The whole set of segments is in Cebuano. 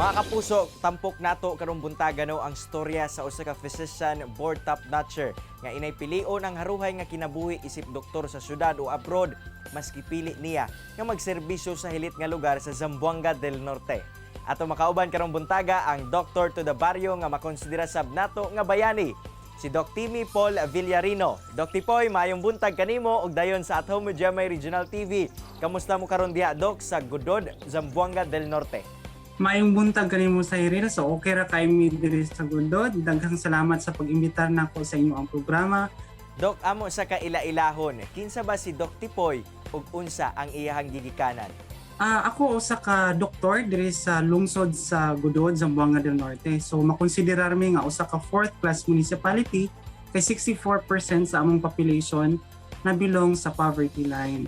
Mga kapuso, tampok nato karong buntaga, no, ang storya sa usa ka physician board top notcher nga inay pilion ang haruhay nga kinabuhi isip doktor sa syudad o abroad, mas gipili niya nga magserbisyo sa hilit nga lugar sa Zamboanga del Norte. Ato makauban karong buntaga ang doctor to the barrio nga makonsidera sab nato nga bayani, si Doc Timmy Paul Villarino. Doc Tipoy, maayong buntag kanimo ug dayon sa At Home with GMA Regional TV. Kamusta mo karon diha, Doc, sa Gudod, Zamboanga del Norte? Maayong buntag kanimo, Cyril. So okay ra kay mi diri sa Gudod. Daghang salamat sa pag-imbitar nako sa inyo ang programa. Dok, amo sa kaila-ilahon, kinsa ba si Doc Tipoy ug unsa ang iyahang gigikanan? Ako usa ka doktor diri sa lungsod sa Gudod, Zamboanga del Norte. So makonsiderar mi nga usa ka fourth class municipality kay 64% sa among population na belong sa poverty line.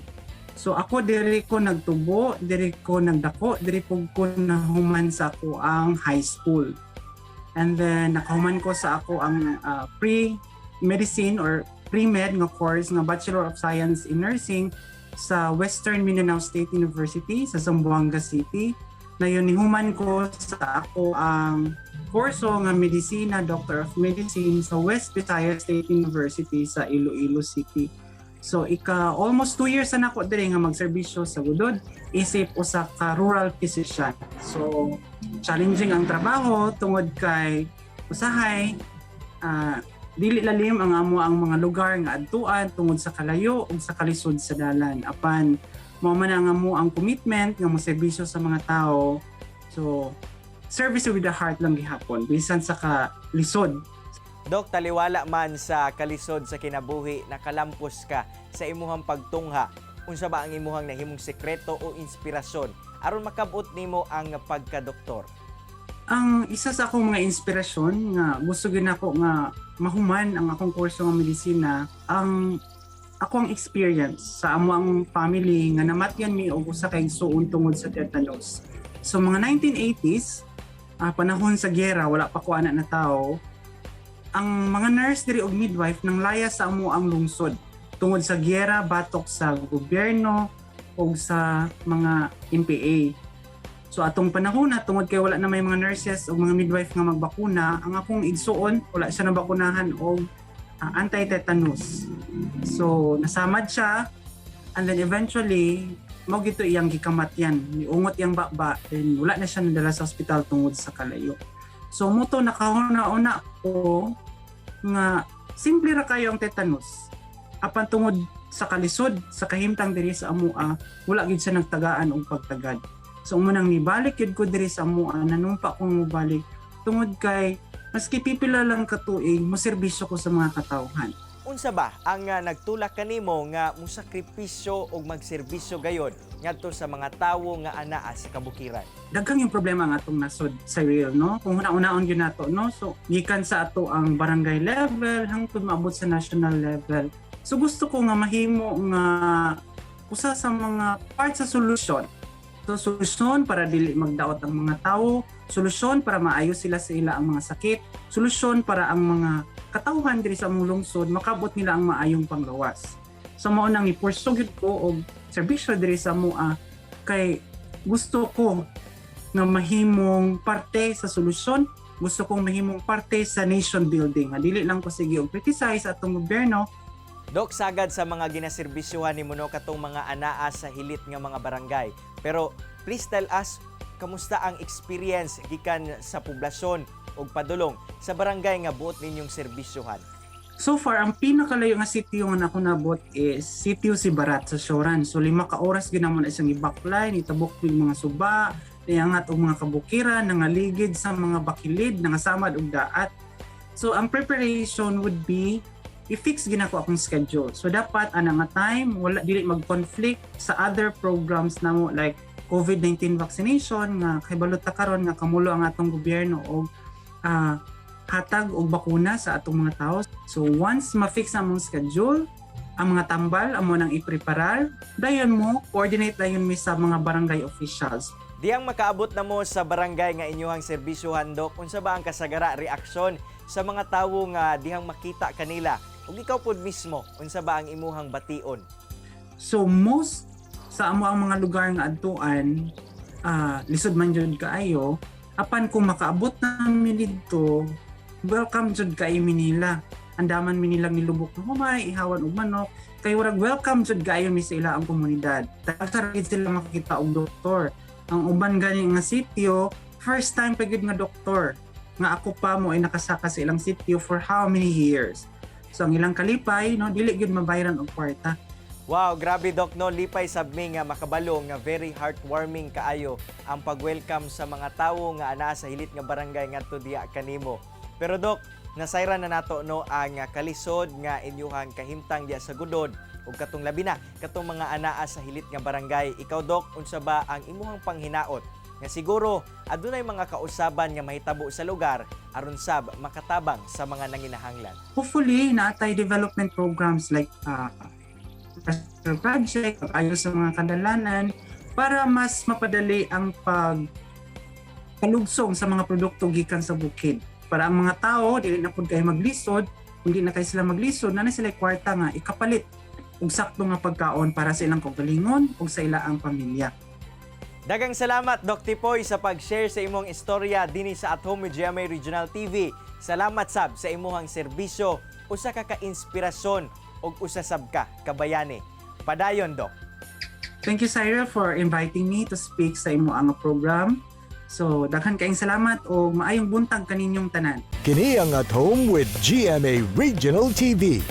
So ako, diri ko nagtubo, diri ko nagdako, diri pug ko nahuman sa ako ang high school. And then nakahuman ko sa ako ang pre-medicine or pre-med nga course nga Bachelor of Science in Nursing sa Western Mindanao State University sa Zamboanga City. Nayon nihuman ko sa ako ang kurso nga medisina, Doctor of Medicine, sa West Visayas State University sa Iloilo City. So ika almost 2 years na nako diri nga magserbisyo sa Gudod isip usa ka rural physician. So challenging ang trabaho tungod kay usahay dili lalim ang amo ang mga lugar nga adtuan tungod sa kalayo ug sa kalisod sa dalan. Apan mao man ang amo ang commitment nga moserbisyo sa mga tao. So service with the heart lang gihapon bisan sa kalisod. Dok, taliwala man sa kalisod sa kinabuhi, nakalampos ka sa imuhang pagtungha. Unsa ba ang imuhang nahimong sekreto o inspirasyon aron makabot nimo ang pagkadoktor? Ang isa sa akong mga inspirasyon nga gusto gyud nako nga mahuman ang akong kurso nga medisina, ang ako ang experience sa amo ang family nga namatyan mi og usa ka igsuon tungod sa tetanus. So mga 1980s, panahon sa giyera, wala pa ko ana na tao, ang mga nurse diri og midwife nang laya sa amo ang lungsod tungod sa giyera batok sa gobyerno o sa mga NPA. So atong panahon na, tungod kay wala na may mga nurses o mga midwife nga magbakuna, ang akong igsuon wala siya nabakunahan og anti-tetanus. So nasamad siya and then eventually mao gito iyang gikamatyan, niungot iyang baba, then wala na siya nadala sa ospital tungod sa kalayo. So mao to nakahuna-una ko nga simple ra kayo ang tetanus. Apan tungod sa kalisod sa kahimtang diri sa amoa, wala gid siya nagtagaan og pagtagad. So mo nang nibalik gyud ko diri sa amoa, nanumpa kong mobalik tungod kay maski pipila lang ka tuig, moserbisyo ko sa mga katawhan. Unsa ba ang nagtulak kanimo nga mosakripisyo og magserbisyo gayon ngadto sa mga tawo nga anaa sa kabukiran? Daghang yung problema nga atong nasod, Cyril, no? Kung huna-hunaon gyud nato, no? So gikan sa ato ang barangay level hangtod maabot sa national level. So gusto ko nga mahimo nga usa sa mga part sa solusyon. So solusyon para dili magdaot ang mga tao, solusyon para maayos sila sa ila ang mga sakit, solusyon para ang mga katawhan diri sa among lungsod makabot nila ang maayong panglawas. So mao nang i-pursue gyud ko og serbisyo diri sa amoa kay gusto ko nga mahimong parte sa solusyon, gusto kong mahimong parte sa nation building. Nga dili lang ko sige og criticize atong gobyerno. Dok, sagad sa mga ginaserbisyuhan nimo, no, katong mga anaa sa hilit nga mga barangay. Pero please tell us, kamusta ang experience gikan sa poblasyon ug padulong sa barangay nga buot ninyong serbisyuhan? So far, ang pinakalayo nga sitio nga ako nabot is Sitio Sibarat sa Shoran. So 5 ka oras ginamo na siyang ibaklay, nitabok mig mga suba, niangat og mga kabukiran, nangaligid sa mga bakilid, nangasamad og daat. So ang preparation would be i-fix gina ko akong schedule. So dapat ana nga time wala dili mag-conflict sa other programs namo like COVID-19 vaccination nga kahibalo ta karon nga kamulo ang atong gobyerno og hatag og bakuna sa atong mga tao. So once ma-fix ang among schedule, ang mga tambal amo nang ipreparar, dayon mo coordinate dayon mi sa mga barangay officials. Diyang makaabot na mo sa barangay nga inyuhang serbisyuhan, Dok, unsa ba ang kasagara reaksyon sa mga tawo nga dihang makita kanila? Ug ikaw pod mismo, unsa ba ang imuhang bation? So most sa amo ang mga lugar nga adtuan, lisod man jud kaayo. Apan kung makaabot na mi didto, welcome jud kay mi nila. Andaman mi nilang nilubok na humay, ihawan og manok, kay murag welcome jud kaayo mi sa ila ang komunidad. Tagsa ra gid sila makakita og doktor. Ang uban gani nga sitio, first time pa gyud nga doktor nga ako pa mo ay nakasaka sa ilang sitio for how many years. So ang ilang kalipay, no, dili gyud mabayaran og kwarta. Wow, grabe, Doc, no, lipay sab mi nga makabalo nga very heartwarming kaayo ang pag-welcome sa mga tawo nga anaa sa hilit nga barangay ngadto diya kanimo. Pero Doc, nasayran na nato, no, ang kalisod nga inyuhang kahimtang diya sa Gudod ug katong labi na katong mga anaa sa hilit nga barangay. Ikaw, Doc, unsa ba ang imuhang panghinaot nga siguro adunay mga kausaban nga mahitabo sa lugar aron sab makatabang sa mga nanginahanglan? Hopefully, naatay development programs like project, ayo sa mga kadalanan para mas mapadali ang pag palugsong sa mga produkto gikan sa bukid. Para ang mga tao dili na pud kay maglisod, kung di na kay sila maglisod, na sila kwarta nga ikapalit og sakto nga pagkaon para sa ilang kaugalingon ug sa ila ang pamilya. Daghang salamat, Doc Tipoy, sa pag-share sa imong istorya dinhi sa At Home with GMA Regional TV. Salamat sab sa imuhang serbisyo, usa ka ka-inspirasyon ug usa sab ka kabayani. Padayon, Doc. Thank you, Cyril, for inviting me to speak sa imo ang program. So, daghan kaayong salamat ug maayong buntag kaninyong tanan. Kini ang At Home with GMA Regional TV.